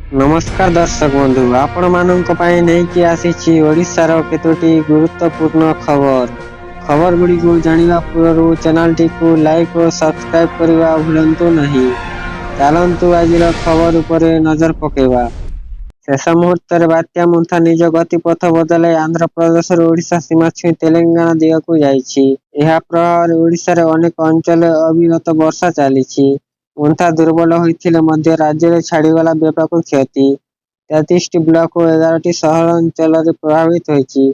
ନମସ୍କାର ଦର୍ଶକ ବନ୍ଧୁ, ଆପଣମାନଙ୍କ ପାଇଁ ନେଇକି ଆସିଛି ଓଡ଼ିଶାର କେତୋଟି ଗୁରୁତ୍ୱପୂର୍ଣ୍ଣ ଖବର। ଖବର ଗୁଡ଼ିକୁ ଜାଣିବା ପୂର୍ବରୁ ଚ୍ୟାନେଲଟିକୁ ଲାଇକ୍ ଓ ସବସ୍କ୍ରାଇବ୍ କରିବା ଭୁଲନ୍ତୁ ନାହିଁ। ଚାଲନ୍ତୁ, ଆଜିର ଖବର ଉପରେ ନଜର ପକାଇବା। ଶେଷ ମୁହୂର୍ତ୍ତରେ ବାତ୍ୟା ମୋନ୍ଥା ନିଜ ଗତିପଥ ବଦଳାଇ ଆନ୍ଧ୍ରପ୍ରଦେଶରୁ ଓଡ଼ିଶା ସୀମା ଛୁଇଁ ତେଲେଙ୍ଗାନା ଦିଗକୁ ଯାଇଛି। ଏହା ପ୍ରଭାବରେ ଓଡ଼ିଶାର ଅନେକ ଅଞ୍ଚଳରେ ଅବିରତ ବର୍ଷା ଚାଲିଛି। ମୋନ୍ଥା ଦୁର୍ବଳ ହୋଇଥିଲେ ମଧ୍ୟ ରାଜ୍ୟରେ ଛାଡ଼ିଗଲା ବ୍ୟାପକ କ୍ଷତି। 33ଟି ବ୍ଲକ ଓ 11ଟି ସହରାଞ୍ଚଳରେ ପ୍ରଭାବିତ ହୋଇଛି।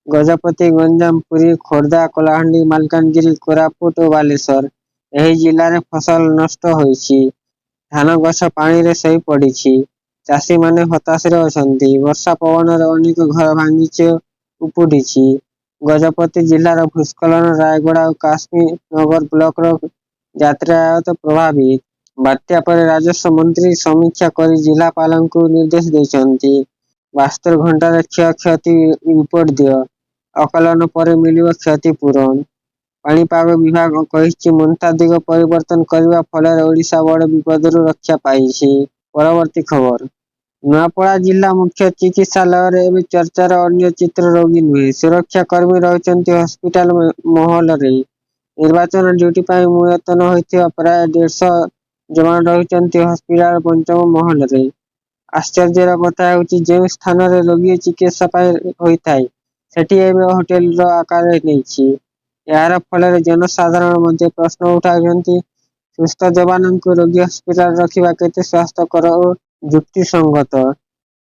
ଗଜପତି, ଗଞ୍ଜାମ, ପୁରୀ, ଖୋର୍ଦ୍ଧା, କଳାହାଣ୍ଡି, ମାଲକାନଗିରି, କୋରାପୁଟ ଓ ବାଲେଶ୍ୱର। ଏହି ଜିଲ୍ଲାରେ ଫସଲ ନଷ୍ଟ ହୋଇଛି। ଧାନ ଗଛ ପାଣିରେ ଶୋଇପଡ଼ିଛି। ଚାଷୀମାନେ ହତାଶରେ ଅଛନ୍ତି। ବର୍ଷା ପବନରେ ଅନେକ ଘର ଭାଙ୍ଗିଛି ଓ ଉପୁଡ଼ିଛି। ଗଜପତି ଜିଲ୍ଲାର ଭୂସ୍ଖଳନ ରାୟଗଡ଼ା ଓ କାଶୀନଗର ବ୍ଲକର ଯାତାୟାତ ପ୍ରଭାବିତ। ବାତ୍ୟା ପରେ ରାଜସ୍ୱ ମନ୍ତ୍ରୀ ସମୀକ୍ଷା କରି ଜିଲ୍ଲାପାଳଙ୍କୁ ନିର୍ଦ୍ଦେଶ ଦେଇଛନ୍ତି, 72 ଘଣ୍ଟାରେ କ୍ଷୟକ୍ଷତି ରିପୋର୍ଟ ଦିଅ, ଆକଳନ ପରେ ମିଳିବ କ୍ଷତିପୂରଣ। ପାଣିପାଗ ବିଭାଗ କହିଛି, ମୋନ୍ଥା ଦିଗ ପରିବର୍ତ୍ତନ କରିବା ଫଳରେ ଓଡ଼ିଶା ବଡ଼ ବିପଦରୁ ରକ୍ଷା ପାଇଛି। ପରବର୍ତ୍ତୀ ଖବର। ନୂଆପଡ଼ା ଜିଲ୍ଲା ମୁଖ୍ୟ ଚିକିତ୍ସାଳୟରେ ଏବେ ଚର୍ଚ୍ଚାର ଅନ୍ୟ ଚିତ୍ର। ରୋଗୀ ନୁହେଁ, ସୁରକ୍ଷା କର୍ମୀ ରହିଛନ୍ତି ହସ୍ପିଟାଲ ମହଲରେ। ନିର୍ବାଚନ ଡ୍ୟୁଟି ପାଇଁ ମୁତୟନ ହୋଇଥିବା ପ୍ରାୟ 150 ଯବାନ ରହୁଛନ୍ତି ହସ୍ପିଟାଲର ପଞ୍ଚମ ମହଲାରେ। ଆଶ୍ଚର୍ଯ୍ୟର କଥା ହେଉଛି, ଯେଉଁ ସ୍ଥାନରେ ରୋଗୀ ଚିକିତ୍ସା ପାଇଁ ହୋଇଥାଏ, ସେଠି ଏବେ ହୋଟେଲର ଆକାର ନେଇଛି। ଏହାର ଫଳରେ ଜନସାଧାରଣ ମଧ୍ୟ ପ୍ରଶ୍ନ ଉଠାଉଛନ୍ତି, ସୁସ୍ଥ ଯବାନଙ୍କୁ ରୋଗୀ ହସ୍ପିଟାଲରେ ରଖିବା କେତେ ସ୍ୱାସ୍ଥ୍ୟକର ଓ ଯୁକ୍ତିସଙ୍ଗତ?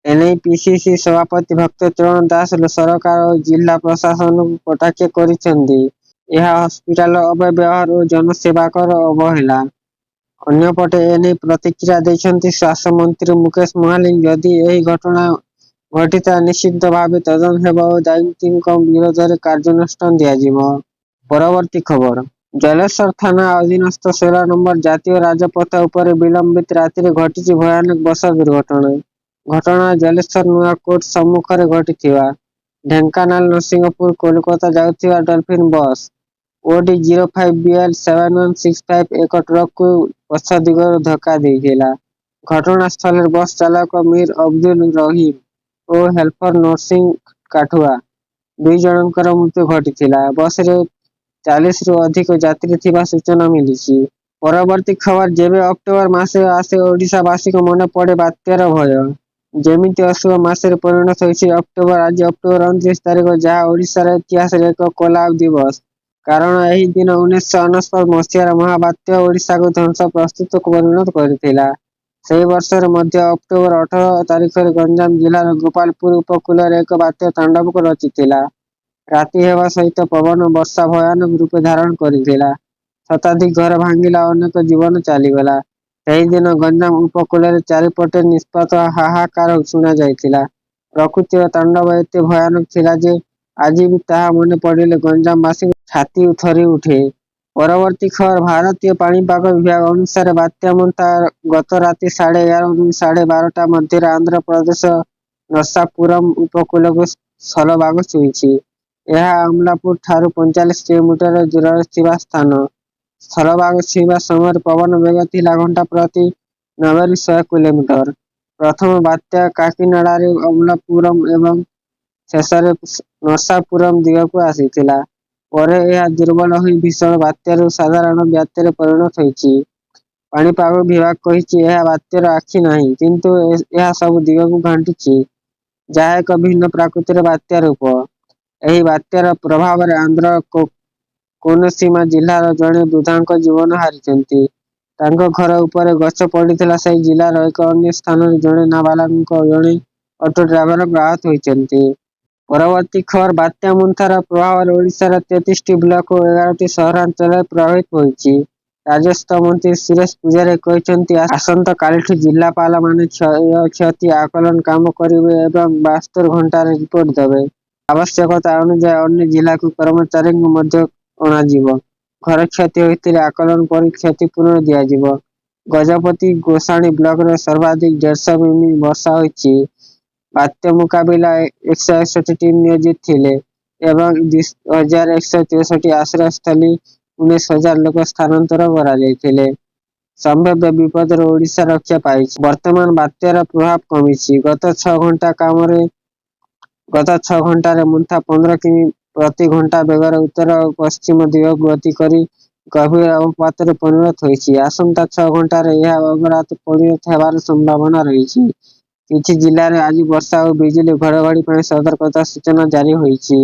ଏନେଇ ପିସିସି ସଭାପତି ଭକ୍ତ ଚରଣ ଦାସ ସରକାର ଓ ଜିଲ୍ଲା ପ୍ରଶାସନକୁ କଟାକ୍ଷ କରିଛନ୍ତି। ଏହା ହସ୍ପିଟାଲର ଅପବ୍ୟବହାର ଓ ଜନସେବାର ଅବହେଳା। ଅନ୍ୟପଟେ ଏନେଇ ପ୍ରତିକ୍ରିୟା ଦେଇଛନ୍ତି ସ୍ୱାସ୍ଥ୍ୟମନ୍ତ୍ରୀ ମୁକେଶ ମହାଲିଙ୍ଗ। ଯଦି ଏହି ଘଟଣା ଘଟିଥାଏ, ନିଶ୍ଚିତ ଭାବେ ତଦନ୍ତ ହେବ ଓ ଦାୟୀଙ୍କ ବିରୋଧରେ କାର୍ଯ୍ୟାନୁଷ୍ଠାନ ନିଆଯିବ। ପରବର୍ତ୍ତୀ ଖବର। ଜଳେଶ୍ୱର ଥାନା ଅଧୀନସ୍ଥ 16 ନମ୍ବର ଜାତୀୟ ରାଜପଥ ଉପରେ ବିଳମ୍ବିତ ରାତିରେ ଘଟିଛି ଭୟାନକ ବସ ଦୁର୍ଘଟଣା। ଘଟଣା ଜଳେଶ୍ୱର ନୂଆ କୋର୍ଟ ସମ୍ମୁଖରେ ଘଟିଥିବା। ଢେଙ୍କାନାଳ ନରସିଂହପୁର କୋଲକାତା ଯାଉଥିବା ଡଲଫିନ୍ ବସ୍ OD 05 BL 7165 ଏକ ଟ୍ରକକୁ ପଛ ଦିଗରୁ ଧକ୍କା ଦେଇଥିଲା। ଘଟଣାସ୍ଥଳରେ ବସ୍ ଚାଳକ ମୀର ଅବଦୁଲ ରହିମ ଓ ହେଲ୍ପର ନରସିଂହ କାଠୁଆ ଦୁଇ ଜଣଙ୍କର ମୃତ୍ୟୁ ଘଟିଥିଲା। ବସରେ 40ରୁ ଅଧିକ ଯାତ୍ରୀ ଥିବା ସୂଚନା ମିଳିଛି। ପରବର୍ତ୍ତୀ ଖବର। ଯେବେ ଅକ୍ଟୋବର ମାସ ଆସେ, ଓଡ଼ିଶାବାସୀଙ୍କ ମନେ ପଡ଼େ ବାତ୍ୟାର ଭୟ। ଯେମିତି ଅଶୁଭ ମାସରେ ପରିଣତ ହୋଇଛି ଅକ୍ଟୋବର। ଆଜି ଅକ୍ଟୋବର 29 ତାରିଖ, ଯାହା ଓଡ଼ିଶାର ଇତିହାସରେ ଏକ କଳା ଦିବସ। କାରଣ ଏହି ଦିନ 1999 ମସିହାର ମହାବାତ୍ୟା ଓଡ଼ିଶାକୁ ଧ୍ୱଂସ ସ୍ତୂପରେ ପରିଣତ କରିଥିଲା। ସେହି ବର୍ଷରେ ମଧ୍ୟ ଅକ୍ଟୋବର 18 ତାରିଖରେ ଗଞ୍ଜାମ ଜିଲ୍ଲାର ଗୋପାଳପୁର ଉପକୂଳରେ ଏକ ବାତ୍ୟା ତାଣ୍ଡବ ରଚିଥିଲା। ରାତି ହେବା ସହିତ ପବନ, ବର୍ଷା ଭୟାନକ ରୂପ ଧାରଣ କରିଥିଲା। ଶତାଧିକ ଘର ଭାଙ୍ଗିଲା, ଅନେକ ଜୀବନ ଚାଲିଗଲା। ସେହିଦିନ ଗଞ୍ଜାମ ଉପକୂଳରେ ଚାରିପଟେ ନିସ୍ତବ୍ଧ ହାହାକାର ଶୁଣାଯାଇଥିଲା। ପ୍ରକୃତିର ତାଣ୍ଡବ ଏତେ ଭୟାନକ ଥିଲା ଯେ ଆଜି ବି ତାହା ମନେ ପଡ଼ିଲେ ଗଞ୍ଜାମବାସୀଙ୍କ ଛାତି ଥରିଉଠେ। ପରବର୍ତ୍ତୀ ଖବର। ଭାରତୀୟ ପାଣିପାଗ ବିଭାଗ ଅନୁସାରେ, ବାତ୍ୟା ମୋନ୍ଥା ଗତ ରାତି 11:30ରୁ 12:30 ମଧ୍ୟରେ ଆନ୍ଧ୍ରପ୍ରଦେଶର ନର୍ସାପୁରମ ଉପକୂଳକୁ ସ୍ଥଳଭାଗ ଛୁଇଁଛି। ଏହା ଅମଲାପୁର ଠାରୁ 45 କିଲୋମିଟର ଦୂରରେ ଥିବା ସ୍ଥାନ। ସ୍ଥଳଭାଗ ଛୁଇଁବା ସମୟରେ ପବନ ବେଗ ଥିଲା ଘଣ୍ଟା ପ୍ରତି 90ରୁ 100 କିଲୋମିଟର। ପ୍ରଥମେ ବାତ୍ୟା କାକିନାଡ଼ାରେ ଅମଲାପୁରମ ଏବଂ ଶେଷରେ ନର୍ସାପୁରମ ଦିଗକୁ ଆସିଥିଲା। ପରେ ଏହା ଦୁର୍ବଳ ହୋଇ ଭୀଷଣ ବାତ୍ୟାରୁ ସାଧାରଣ ବାତ୍ୟାରେ ପରିଣତ ହୋଇଛି। ପାଣିପାଗ ବିଭାଗ କହିଛି, ଏହା ବାତ୍ୟାର ଆଖି ନାହିଁ, କିନ୍ତୁ ଏହା ସବୁ ଦିଗକୁ ଘାଣ୍ଟୁଛି, ଯାହା ଏକ ଭିନ୍ନ ପ୍ରକୃତିର ବାତ୍ୟା ରୂପ। ଏହି ବାତ୍ୟାର ପ୍ରଭାବରେ ଆନ୍ଧ୍ରର କୋନସୀମା ଜିଲ୍ଲାର ଜଣେ ବୃଦ୍ଧାଙ୍କ ଜୀବନ ହାରିଛନ୍ତି। ତାଙ୍କ ଘର ଉପରେ ଗଛ ପଡ଼ିଥିଲା। ସେହି ଜିଲ୍ଲାର ଏକ ଅନ୍ୟ ସ୍ଥାନରେ ଜଣେ ନାବାଳକ ଓ ଜଣେ ଅଟୋ ଡ୍ରାଇଭର ଆହତ ହୋଇଛନ୍ତି। ପରବର୍ତ୍ତୀ ଖବର। ବାତ୍ୟା ମୋନ୍ଥାର ପ୍ରଭାବରେ ଓଡ଼ିଶାର 33ଟି ବ୍ଲକ ଓ 11ଟି ସହରାଞ୍ଚଳରେ ପ୍ରଭାବିତ ହୋଇଛି। ରାଜସ୍ୱ ମନ୍ତ୍ରୀ ସୁରେଶ ପୂଜାରୀ କହିଛନ୍ତି, ଆସନ୍ତାକାଲିଠୁ ଜିଲ୍ଲାପାଳମାନେ କ୍ଷୟକ୍ଷତି ଆକଳନ କାମ କରିବେ ଏବଂ 72 ଘଣ୍ଟାରେ ରିପୋର୍ଟ ଦେବେ। ଆବଶ୍ୟକତା ଅନୁଯାୟୀ ଅନ୍ୟ ଜିଲ୍ଲାକୁ କର୍ମଚାରୀଙ୍କୁ ମଧ୍ୟ ଅଣାଯିବ। ଘର କ୍ଷତି ହୋଇଥିଲେ ଆକଳନ ପରେ କ୍ଷତିପୂରଣ ଦିଆଯିବ। ଗଜପତି ଗୋଷାଣୀ ବ୍ଲକରେ ସର୍ବାଧିକ 150 ମିମି ବର୍ଷା ହୋଇଛି। ବାତ୍ୟା ମୁକାବିଲା 161 ଟିମ୍ ନିୟୋଜିତ ଥିଲେ ଏବଂ 2164 ଆଶ୍ରୟସ୍ଥଳୀ 19,000 ଲୋକ ସ୍ଥାନାନ୍ତର କରାଯାଇଥିଲେ। ସମ୍ଭାବ୍ୟ ବିପଦରୁ ଓଡ଼ିଶା ରକ୍ଷା ପାଇଛି। ବର୍ତ୍ତମାନ ବାତ୍ୟାର ପ୍ରଭାବ କମିଛି। ଗତ 6 ଘଣ୍ଟାରେ ମୋନ୍ଥା 15 କିମି ପ୍ରତି ଘଣ୍ଟା ବେଗରେ ଉତ୍ତର-ପଶ୍ଚିମ ଦିଗକୁ ଗତି କରି ଗଭୀର ଅବପାତରେ ପରିଣତ ହୋଇଛି। ଆସନ୍ତା 6 ଘଣ୍ଟାରେ ଏହା ଅବପାତରେ ପରିଣତ ହେବାର ସମ୍ଭାବନା ରହିଛି। କିଛି ଜିଲ୍ଲାରେ ଆଜି ବର୍ଷା ଓ ବିଜୁଳି ଘଡ଼ଘଡ଼ି ପାଇଁ ସତର୍କତା ସୂଚନା ଜାରି ହୋଇଛି।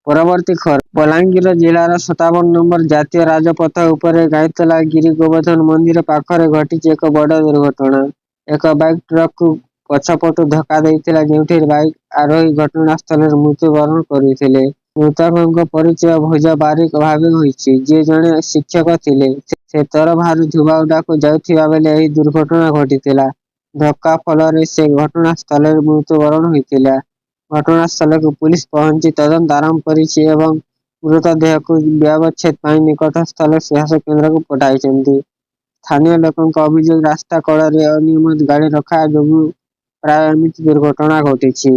ପରବର୍ତ୍ତୀ ଖବର ବଲାଙ୍ଗିର ଜିଲ୍ଲାର 57 ନମ୍ବର ଜାତୀୟ ରାଜପଥ ଉପରେ ଗାଇତଲା ଗିରିଗୋବର୍ଦ୍ଧନ ମନ୍ଦିର ପାଖରେ ଘଟିଛି ଏକ ବଡ଼ ଦୁର୍ଘଟଣା। ଏକ ବାଇକ୍ ଟ୍ରକକୁ ପଛପଟୁ ଧକ୍କା ଦେଇଥିଲା, ଯେଉଁଥିରେ ବାଇକ୍ ଆରୋହୀ ଘଟଣାସ୍ଥଳରେ ମୃତ୍ୟୁବରଣ କରିଥିଲେ। ମୃତକଙ୍କ ପରିଚୟ ଭୋଜ ବାରିକ ଭାବେ ହୋଇଛି, ଯିଏ ଜଣେ ଶିକ୍ଷକ ଥିଲେ। ସେ ତରଭାରୁ ଧୁବାଉଡ଼ାକୁ ଯାଉଥିବାବେଳେ ଏହି ଦୁର୍ଘଟଣା ଘଟିଥିଲା। ଧକ୍କା ଫଳରେ ସେ ଘଟଣାସ୍ଥଳରେ ମୃତ୍ୟୁବରଣ ହୋଇଥିଲା। ଘଟଣାସ୍ଥଳକୁ ପୁଲିସ ପହଞ୍ଚି ତଦନ୍ତ ଆରମ୍ଭ କରିଛି ଏବଂ ମୃତଦେହକୁ ବ୍ୟବଚ୍ଛେଦ ପାଇଁ ନିକଟସ୍ଥ ସ୍ୱାସ୍ଥ୍ୟକେନ୍ଦ୍ରକୁ ପଠାଇଛନ୍ତି। ସ୍ଥାନୀୟ ଲୋକଙ୍କ ଅଭିଯୋଗ, ରାସ୍ତା କଡ଼ରେ ଅନିୟମିତ ଗାଡ଼ି ରଖା ଯୋଗୁଁ ପ୍ରାୟ ଏମିତି ଦୁର୍ଘଟଣା ଘଟୁଛି।